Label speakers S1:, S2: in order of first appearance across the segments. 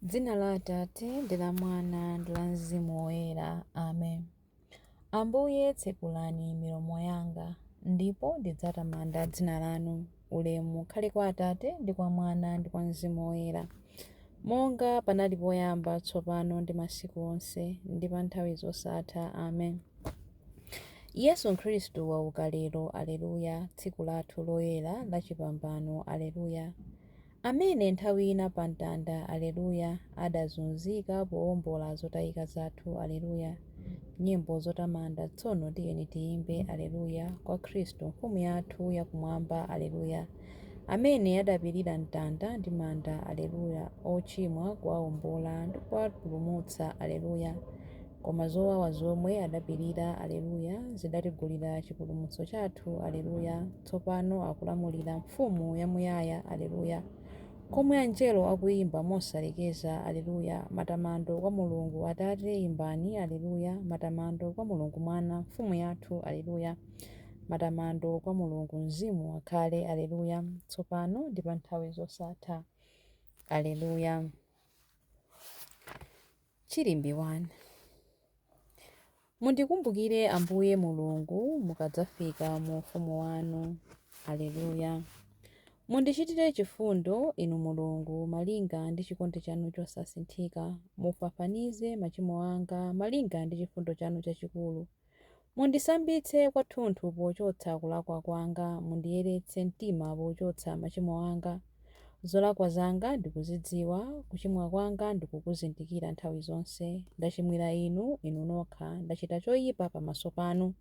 S1: Dzina la Atate ndi la Mwana ndi la Mzimu Woyera. Amen. Ambuye, tsekulani milomo yanga, ndipo ndidzatamanda dzina lanu. Ulemu ukhale kwa Atate ndi kwa Mwana ndi kwa Mzimu Woyera, monga panali poyamba, tsopano ndi masiku onse, ndi pa nthawi zosatha. Amen. Yesu Khristu wauka lero, Aleluya, tsiku lathu loyera la chipambano, Aleluya. Amene nthawi ina pa mtanda, Aleluya, adazunzika powombola zotayika zathu, Aleluya. Nyimbo zotamanda tsono tiyeni tiyimbe, Aleluya, kwa Khristu Mfumu yathu yakumwamba, Aleluya. Amene adapirira mtanda ndi manda, Aleluya, ochimwa kuwawombola ndi kuwapulumutsa, Aleluya. Koma zowawa zomwe adapirira, Aleluya, zidatigulira chipulumutso chathu, Aleluya. Tsopano akulamulira Mfumu yamuyaya, Aleluya. Komwe anjelo akuyimba mosalekeza, Aleluya. Matamando kwa Mulungu Atate, imbani, Aleluya. Matamando kwa Mulungu Mwana, Mfumu yathu, Aleluya. Matamando kwa Mulungu Mzimu akhale, Aleluya. Tsopano ndi pa nthawi zosatha, Aleluya. Chilimbi 1. Mundikumbukire Ambuye Mulungu mukadzafika mu ufumu wanu. Aleluya. Mundichitire chifundo, Inu Mulungu, malinga ndi chikondi chanu chosasinthika. Mufafanize machimo anga malinga ndi chifundo chanu chachikulu. Mundisambitse kwathunthu pochotsa kulakwa kwanga, mundiyeretse mtima pochotsa machimo anga. Zolakwa zanga ndikuzidziwa, kuchimwa kwanga ndikukuzindikira nthawi zonse. Ndachimwira Inu, Inu nokha, ndachita choyipa pamaso panu,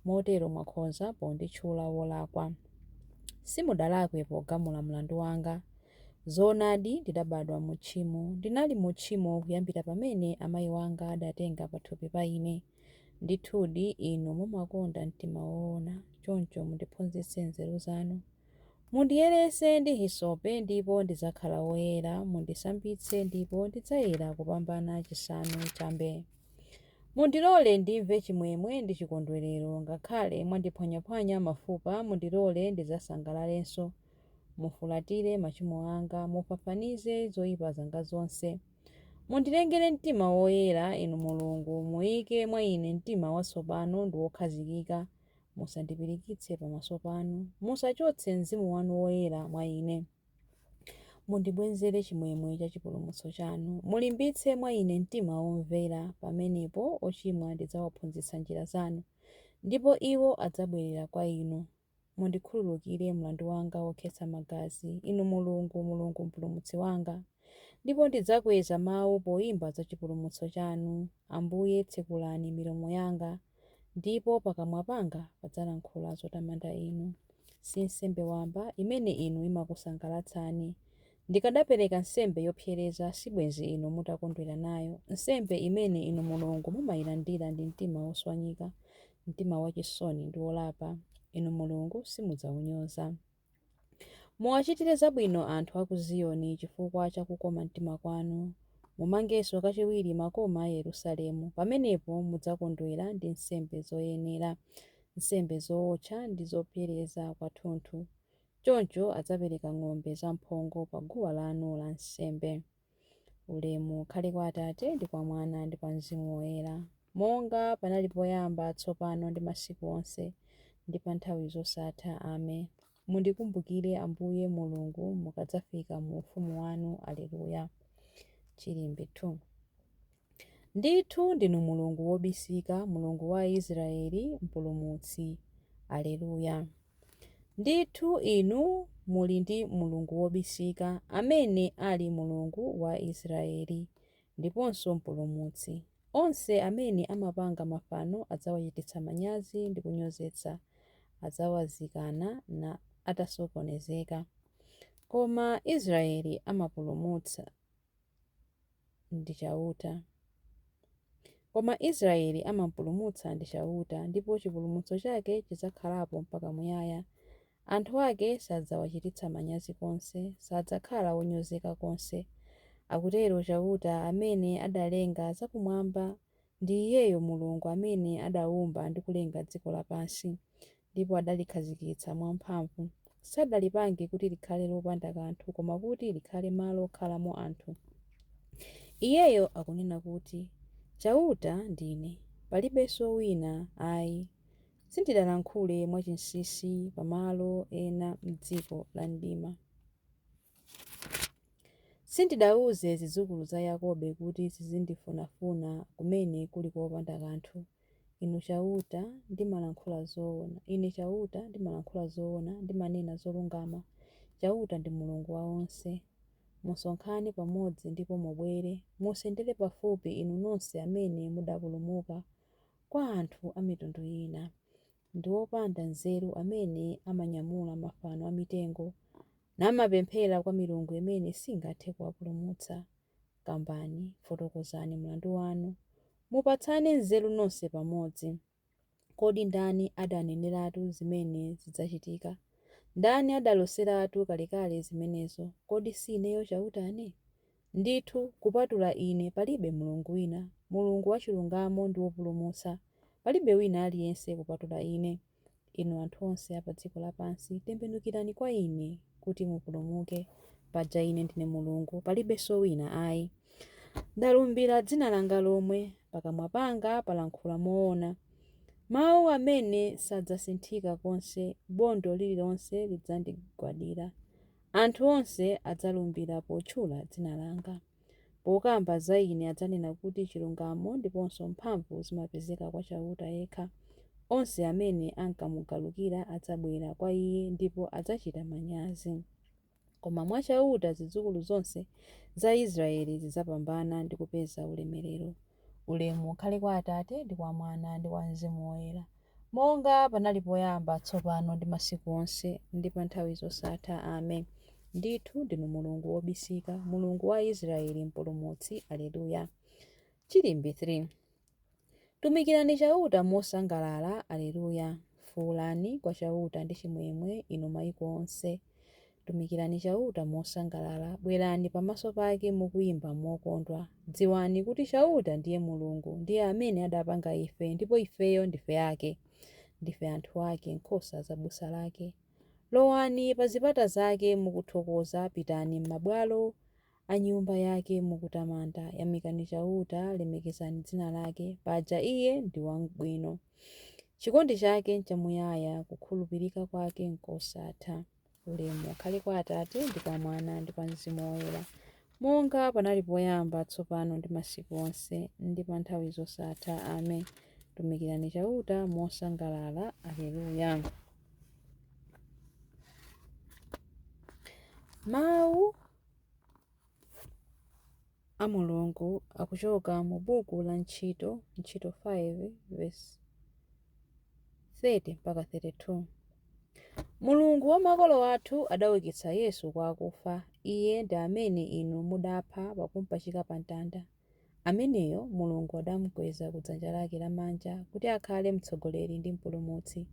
S1: motero mwakhoza ponditchula wolakwa. Simudalakwe pogamula mlandu wanga. Zoonadi, ndidabadwa mu tchimo, ndinali mu tchimo kuyambira pamene amayi wanga adatenga pathupi pa ine. Ndithudi, Inu mumakonda mtima woona, choncho mundiphunzitse nzeru zanu. Mundiyeretse ndi hisope ndipo ndidzakhala woyera, mundisambitse ndipo ndidzayera kupambana chisanu chambee. Mundilole ndimve chimwemwe ndi chikondwerero, ngakhale mwandiphwanyaphwanya mafupa, mundilole ndidzasangalalenso. Mufulatire machimo anga, mufafanize zoyipa zanga zonse. Mundilengere mtima woyera, Inu Mulungu, muike mwa ine mtima watsopano ndi wokhazikika. Musandipirikitse pamaso panu, musachotse mzimu wanu woyera mwa ine. Mundibwezere chimwemwe cha chipulumutso chanu, mulimbitse mwa ine mtima womvera. Pamenepo ochimwa ndidzawaphunzitsa njira zanu, ndipo iwo adzabwerera kwa inu. Mundikhululukire mlandu wanga wokhetsa magazi, Inu Mulungu, Mulungu Mpulumutsi wanga. Ndipo ndidzakweza mawu poimba za chipulumutso chanu. Ambuye, tsekulani milomo yanga, ndipo pakamwa panga padzalankhula zotamanda Inu. Si nsembe wamba imene Inu imakusangalatsani. Ndikadapereka nsembe yopsereza, sibwenzi Inu mutakondwera nayo. Nsembe imene Inu Mulungu mumayilandira ndi mtima woswanyika, mtima wachisoni ndi wolapa, Inu Mulungu simudzawunyoza. Muwachitire zabwino anthu a ku Ziyoni chifukwa cha kukoma mtima kwanu. Mumangenso kachiwiri makoma a Yerusalemu. Pamenepo mudzakondwera ndi nsembe zoyenera, nsembe zowotcha ndi zopsereza kwathunthu. Choncho adzapereka ng'ombe zamphongo pa guwa lanu lansembe. Ulemu ukhale kwa Atate ndi kwa Mwana ndi kwa Mzimu Woyera, monga panali poyamba, tsopano ndi masiku onse, ndi pa nthawi zosatha. Amen. Mundikumbukire, Ambuye Mulungu, mukadzafika mu ufumu wanu. Aleluya. Chilimbi 2. Ndithu ndinu Mulungu wobisika, Mulungu wa Israeli, Mpulumutsi. Aleluya. Ndithu inu muli ndi Mulungu wobisika, amene ali Mulungu wa Israeli, ndiponso Mpulumutsi. Onse amene amapanga mafano adzawachititsa manyazi ndi kunyozetsa, adzawazikana na atasokonezeka. Koma Israeli amapulumutsa ndi Chauta. Koma Israeli amampulumutsa ndi Chauta, ndipo chipulumutso chake chidzakhalapo mpaka muyaya. Anthu ake sadzawachititsa manyazi konse, sadzakhala onyozeka konse. Akutero Chauta amene adalenga zakumwamba. Ndi Iyeyo Mulungu amene adaumba ndi kulenga dziko lapansi, ndipo adalikhazikitsa mwamphamvu. Sadalipange kuti likhale lopanda kanthu, koma kuti likhale malo okhalamo anthu. Iyeyo akunena kuti, Chauta ndine, palibenso wina ai. Sindidalankhule mwachinsinsi pa malo ena m'dziko la mdima. Sindidauze zidzukulu za Yakobe kuti zizindifunafuna kumene kuli kopanda kanthu. Inu Chauta, ndimalankhula zoona. Ine Chauta ndimalankhula zoona, ndimanena zolungama. Chauta ndi Mulungu wa onse. Musonkhane pamodzi ndipo mubwere, musendere pafupi inu nonse amene mudapulumuka kwa anthu a mitundu ina. Ndi opanda nzeru amene amanyamula mafano amitengo, namapemphera kwa milungu imene singathe kuwapulumutsa. Kambani, fotokozani mlandu wanu, mupatsane nzeru nonse pamodzi. Kodi ndani adaneneratu zimene zidzachitika? Ndani adaloseratu kalekale zimenezo? Kodi si Ineyo Chautane? Ndithu, kupatula Ine palibe Mulungu wina, Mulungu wachilungamo ndi wopulumutsa. Palibe wina aliyense kupatula Ine. Inu anthu onse a pa dziko lapansi, tembenukirani kwa Ine kuti mupulumuke. Paja Ine ndine Mulungu, palibenso wina ai. Ndalumbira dzina langa lomwe, pakamwa panga palankhula moona, mau amene sadzasinthika konse, bondo lililonse lidzandigwadira. Anthu onse adzalumbira potchula dzina langa. Pokamba za Ine adzanena kuti chilungamo ndiponso mphamvu zimapezeka kwa Chauta yekha. Onse amene ankamugalukira adzabwera kwa Iye ndipo adzachita manyazi. Koma mwa Chauta zidzukulu zonse za Israele zidzapambana ndi kupeza ulemerero. Ulemu ukhale kwa Atate, ndi kwa Mwana, ndi kwa Mzimu Woyera, monga panali poyamba, tsopano, ndi masiku onse, ndi pa nthawi zosatha. Amen. Ndithu ndinu Mulungu wobisika, Mulungu wa Israele, Mpulumutsi. Alleluia. Chilimbi 3. Tumikirani Chauta mosangalala, Alleluia. Fuulani kwa Chauta ndi chimwemwe, inu maiko onse. Tumikirani Chauta mosangalala, bwerani pamaso pake mukuimba mokondwa. Dziwani kuti Chauta ndiye Mulungu, ndiye amene adapanga ife, ndipo ifeyo ndife ake. Ndife anthu ake, nkhosa za busa lake. Lowani pa zipata zake mukuthokoza, pitani m'mabwalo a Nyumba yake mukutamanda. Yamikani Chauta, lemekezani dzina lake, paja Iye ndi wabwino. Chikondi chake nchamuyaya, kukhulupirika kwake nkosatha. Ulemu ukhale kwa Atate, ndi kwa Mwana, ndi kwa Mzimu Woyera, monga panali poyamba, tsopano, ndi masiku onse, ndi pa nthawi zosatha. Amen. Tumikirani Chauta mosangalala. Alleluia. Mawu a Mulungu akuchoka mu buku la Ntchito, Ntchito 5 verse 30 mpaka 32. Mulungu wa makolo athu adaukitsa Yesu kwa akufa. Iye ndi amene inu mudapha pakumpachika pa mtanda. Ameneyo Mulungu adamkweza ku dzanja lake lamanja kuti akhale Mtsogoleri ndi Mpulumutsi.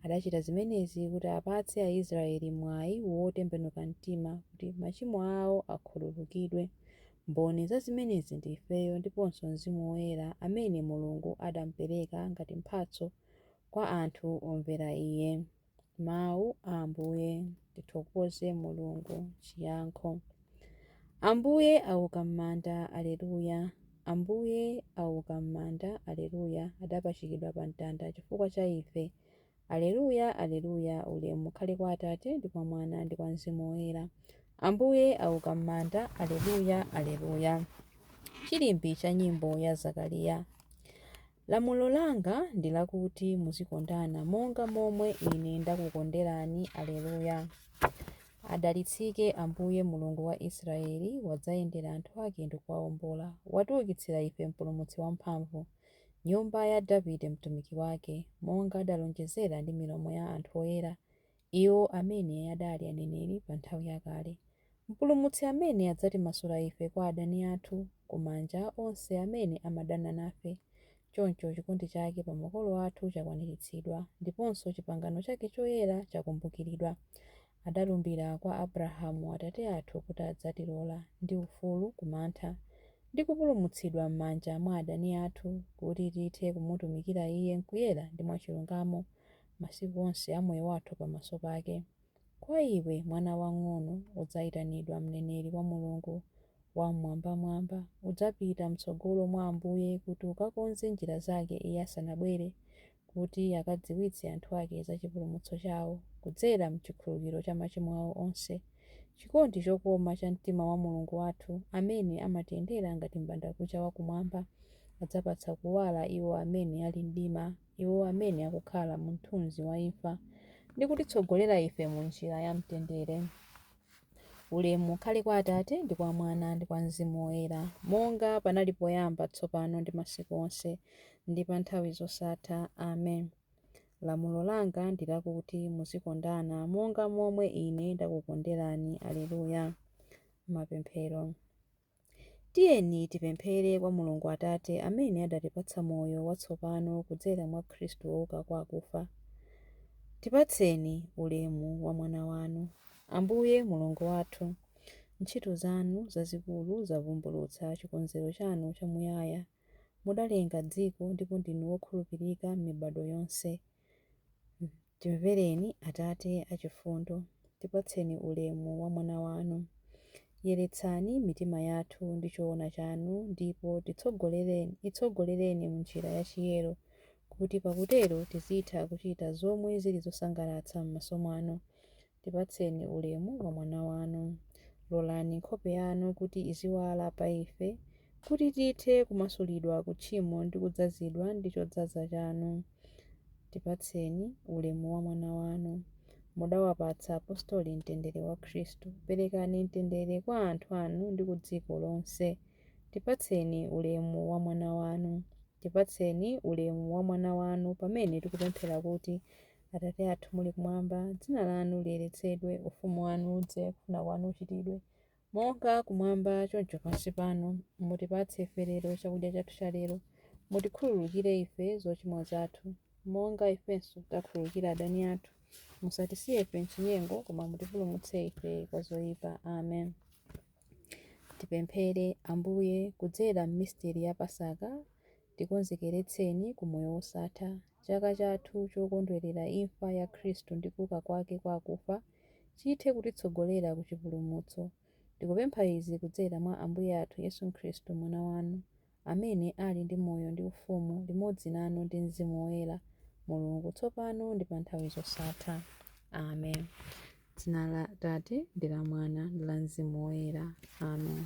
S1: Adachita zimenezi kuti apatse Aisraele mwai wotembenuka mtima kuti machimo ao akhululukidwe. Mboni za zimenezi ndi ifeyo ndiponso Mzimu Woyera amene Mulungu adampereka ngati mphatso kwa anthu omvera Iye. Mawu a Ambuye. Tithokoze Mulungu. Chiyankho. Ambuye auka m'manda, Alleluia. Ambuye auka m'manda, Alleluia. Adapachikidwa pa mtanda chifukwa cha ife. Alleluia, Alleluia. Ulemu ukhale kwa Atate, ndi kwa Mwana, ndi kwa Mzimu Woyera. Ambuye auka m'manda, Alleluia, Alleluia. Chilimbi cha nyimbo ya Zakariya. Lamulo langa ndi lakuti muzikondana monga momwe Ine ndakukonderani. Alleluia. Adalitsike Ambuye Mulungu wa Israeli, wadzayendera anthu ake ndi kuwaombola. Watiukitsira ife Mpulumutsi wamphamvu, nyumba ya Davide mtumiki wake, monga adalonjezera ndi milomo ya anthu oyera, iwo amene adali aneneri pa nthawi yakale. Mpulumutsi amene adzatimasula ife kwa adani athu, ku manja a onse amene amadana nafe. Choncho chikondi chake pa makolo athu chakwaniritsidwa, ndiponso chipangano chake choyera chakumbukiridwa. Adalumbira kwa Abrahamu atate athu kuti adzatilola ndi ufulu ku mantha, ndi kupulumutsidwa m'manja mwa adani athu, kuti tithe kumutumikira Iye m'kuyera ndi mwachilungamo masiku onse a moyo wathu pamaso pake. Kwa iwe, mwana wamng'ono, udzaitanidwa mneneri wa Mulungu Wam'mwambamwamba, udzapita m'tsogolo mwa Ambuye kuti ukakonze njira zake Iye asanabwere, kuti akadziwitse anthu ake za chipulumutso chawo, kudzera m'chikhululukiro cha machimo awo onse. Chikondi chokoma cha mtima wa Mulungu wathu, amene amatiyendera ngati m'bandakucha wakumwamba, adzapatsa kuwala iwo amene ali mdima, iwo amene akukhala mu mthunzi wa imfa, ndi kutitsogolera ife mu njira ya mtendere. Ulemu ukhale kwa Atate ndi kwa Mwana ndi kwa Mzimu Woyera, monga panali poyamba, tsopano ndi masiku onse, ndi pa nthawi zosatha. Amen. Lamulo langa ndi lakuti muzikondana monga momwe ine ndakukonderani. Aleluya. Mapemphero. Tiyeni tipemphere kwa Mulungu Atate amene adatipatsa moyo watsopano kudzera mwa Khristu wouka kwa akufa. Tipatseni ulemu wa Mwana wanu. Ambuye Mulungu wathu, ntchito zanu zazikulu zavumbulutsa chikonzero chanu chamuyaya. Mudalenga dziko ndipo ndinu wokhulupirika m'mibado yonse. Timvereni Atate achifundo, tipatseni ulemu wa Mwana wanu. Yeretsani mitima yathu ndi choona chanu ndipo itsogolereni m'njira ya chiyero, kuti pakutero tizitha kuchita zomwe zili zosangalatsa m'maso mwanu. Tipatseni ulemu wa Mwana wanu. Lolani nkhope yanu kuti iziwala pa ife, kuti tithe kumasulidwa ku tchimo ndi kudzazidwa ndi chodzaza chanu. Tipatseni ulemu wa Mwana wanu. Mudawapatsa apostoli mtendere wa Khristu. Perekani mtendere kwa anthu anu ndi ku dziko lonse. Tipatseni ulemu wa Mwana wanu. Tipatseni ulemu wa Mwana wanu pamene tikupemphera kuti: Atate athu muli kumwamba, dzina lanu liyeretsedwe, ufumu wanu udze, kufuna kwanu kuchitidwe, monga kumwamba choncho pansi pano. Mutipatse ife lero chakudya chathu cha lero. Mutikhululukire ife zochimwa zathu, monga ifenso takhululukira adani athu. Musatisiye ife mchinyengo, koma mutipulumutse ife kwa zoyipa. Amen. Tipemphere. Ambuye, kudzera m'misteri ya Pasaka, tikonzekeretseni ku moyo wosatha. Chaka chathu chokondwerera imfa ya Khristu ndi kuuka kwake kwa akufa chithe kutitsogolera ku chipulumutso. Tikupempha izi kudzera mwa Ambuye athu Yesu Khristu, Mwana wanu, amene ali ndi moyo ndi ufumu limodzi nanu ndi Mzimu Woyera, Mulungu, tsopano ndi pa nthawi zosatha. Amen. Dzina la Atate ndi la Mwana ndi la Mzimu Woyera. Amen.